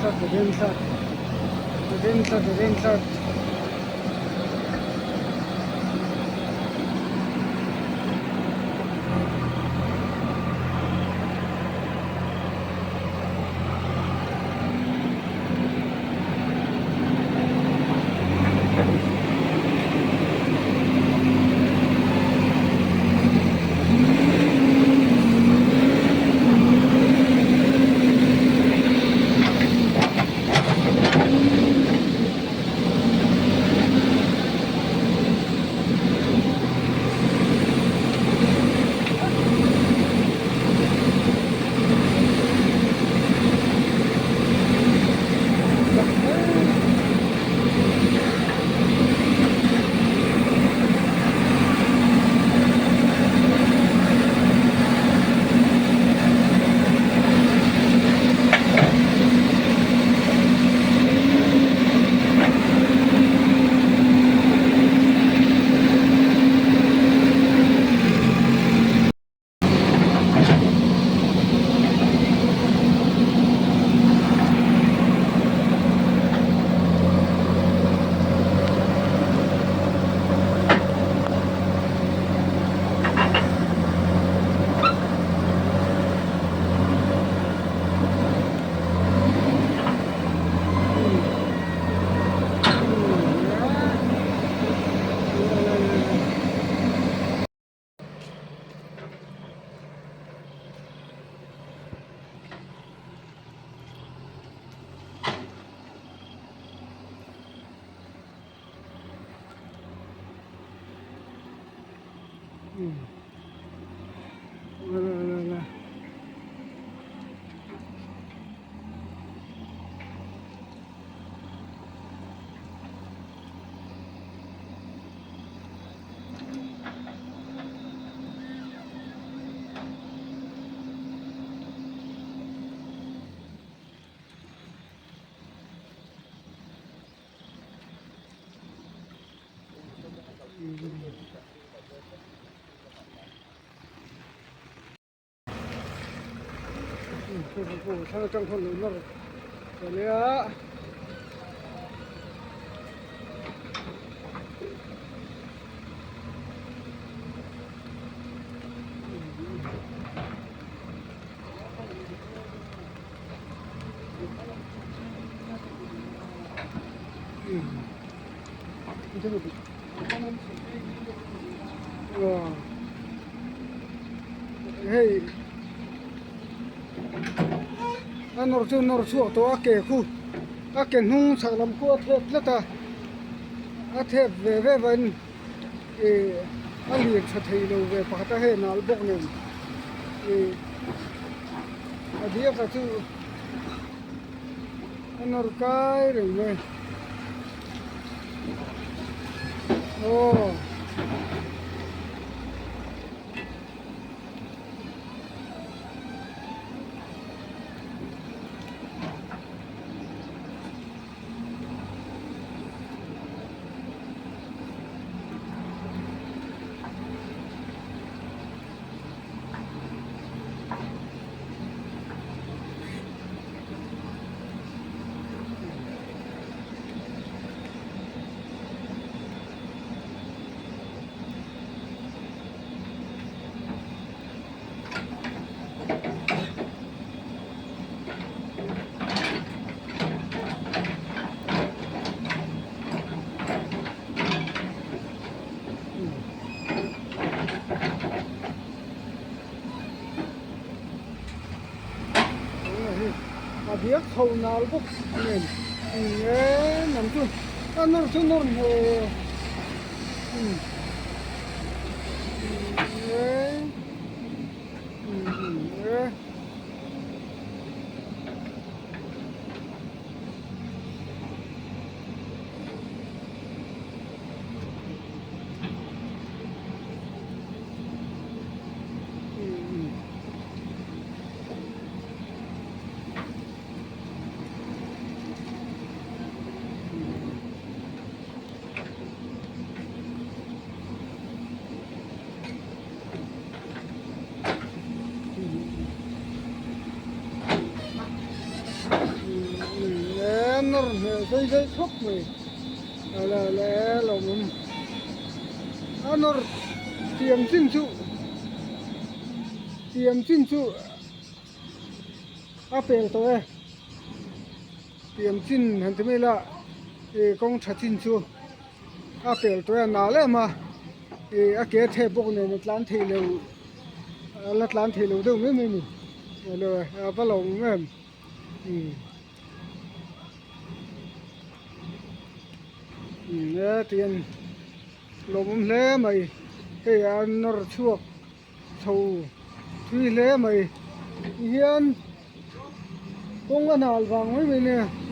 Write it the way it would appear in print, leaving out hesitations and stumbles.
tlat a rem tlat a rem tlat a rem tlat. Thlang atang khawn lo nawr ta leh a. Hei a nawr chu nawr chhuak tawh a ke khu a ke hnung chhak lam khu a thep tlat a a thep ve ve vain ih a lir tha thei lo ve pakhat a hei nal bawk nen ih a diak a chu a nawr kai reng mai. Aw. A biak chho nal bawk nen eng eng chu a nawr chu nawr hmel eng. sawi zai khawp mai ala le lawmawm a nawr tiam chin chu tiam chin chu a pel tawh e tiam chin han ti mai ila ih kawng tha chin chu a pel tawh e a nal em a ih a ke thep bawk nen a tlan theih loh a la tlan theih loh deuh mai mai a ni a va lawmawm em. Umm e tihian lawmawm hle mai hei a nawr chhuak chho thui hle mai tihian kawng a nal vang mai mai nia.